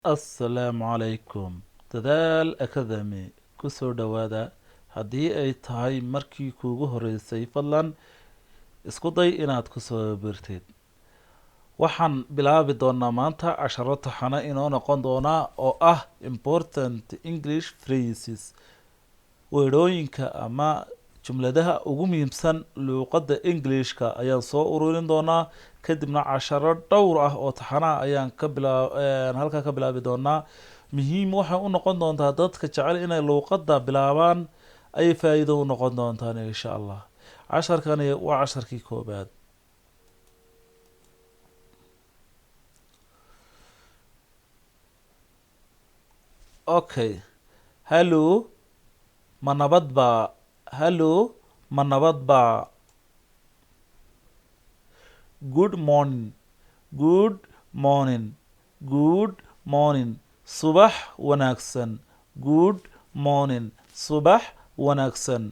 Assalaamu calaykum. Dadaal Academy kusoo dhowaada. Haddii ay tahay markii kuugu horeysay, fadlan isku day inaad kusoo birtid. Waxaan bilaabi doonaa maanta casharo taxane inoo noqon doonaa oo ah important English phrases, weedhooyinka ama jumladaha ugu muhiimsan luuqadda Englishka ayaan soo ururin doonaa. Kadibna casharo dhowr ah oo taxanaha ayaan ka bilaa halkaa ka bilaabi doonaa. Muhiim waxay u noqon doontaa dadka jecel inay luuqadda bilaabaan, ayay faa'iido u noqon doontaan, insha Allah. Casharkani waa casharkii koobaad. Okay, hello, ma nabad baa? Hello, ma nabad baa? Good morning, good morning, good morning, subax wanaagsan. Good morning, subax wanaagsan.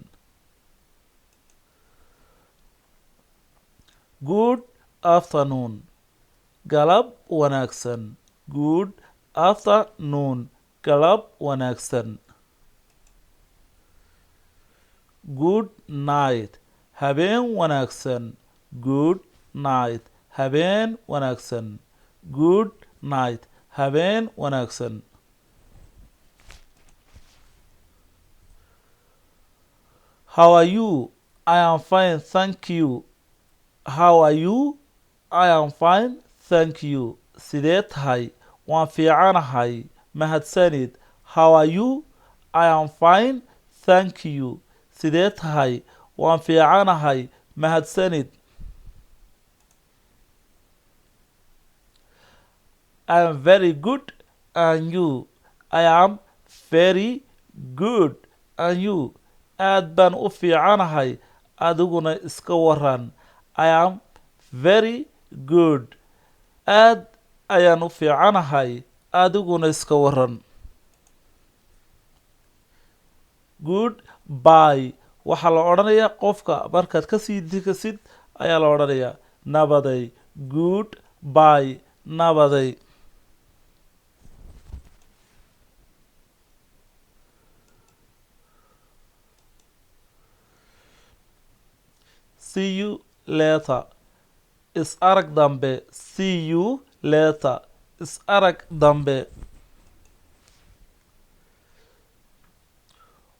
Good afternoon, galab wanaagsan. Good afternoon, galab wanaagsan. Good night, habeen wanaagsan. Good night, habeen wanaagsan. Good night, habeen wanaagsan. How are you? I am fine, thank you. How are you? I am fine, thank you. Sidee tahay? Waan fiicanahay, mahadsanid. How are you? I am fine, thank you. Sidee tahay? Waan fiicanahay, mahadsanid. I am very good, and you? I am very good, and you? Aad baan u fiicanahay, adiguna iska waran. I am very good, aad ayaan u fiicanahay, adiguna iska waran. Good bye waxaa la odhanayaa qofka markaad kasii dikasid ayaa la odhanayaa nabaday. Good bye, nabaday. See you later, is arag dambe. See you later, is arag dambe.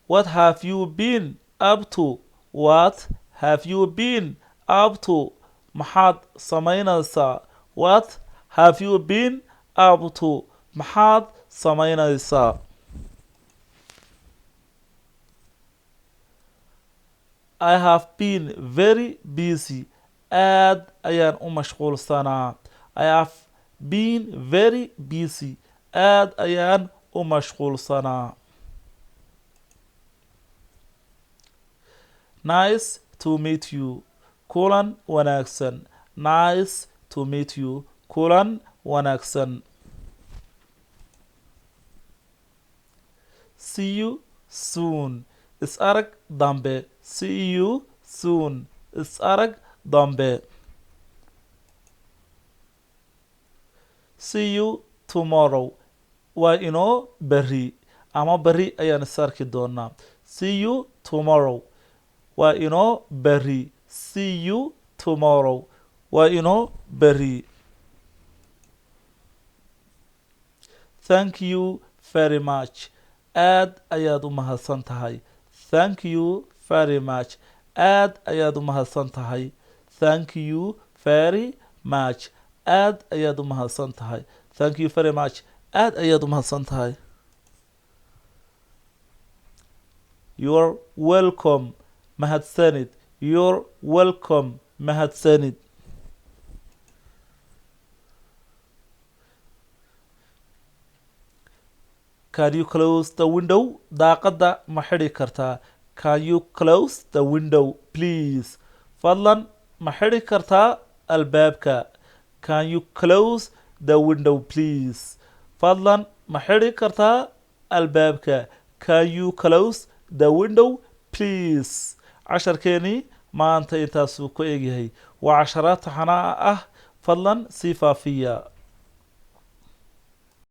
What have you been up to? What have you been up to? Maxaad samaynaysaa? What have you been up to? Maxaad samaynaysaa? I have been very busy, aad ayaan u mashquulsanaa. I have been very busy, aad ayaan u mashquulsanaa. Nice to meet you, kulan wanaagsan. Nice to meet you, kulan wanaagsan. See you soon, is arag dambe. See you soon, is arag dambe. See you tomorrow, waa inoo berri ama berri ayaan is arki doonaa. See you tomorrow, waa inoo berri. See you tomorrow, waa inoo berri. Thank you very much, aad ayaad u mahadsan tahay. Thank you very much, aad ayaad u mahadsan tahay. Thank you very much, aad ayaad u mahadsan tahay. Thank you very much, aad ayaad u mahadsan tahay. You're welcome, mahadsanid. You're welcome, mahadsanid. Can you close the window? Daaqadda ma xidhi kartaa? Can you close the window, please? Fadlan ma xidhi kartaa albaabka? Can you close the window, please? Fadlan ma xidhi kartaa albaabka? Can you close the window, please? Casharkeenii maanta intaasuu ku egyahay. Waa casharaad taxanaa ah, fadlan sii faafiya.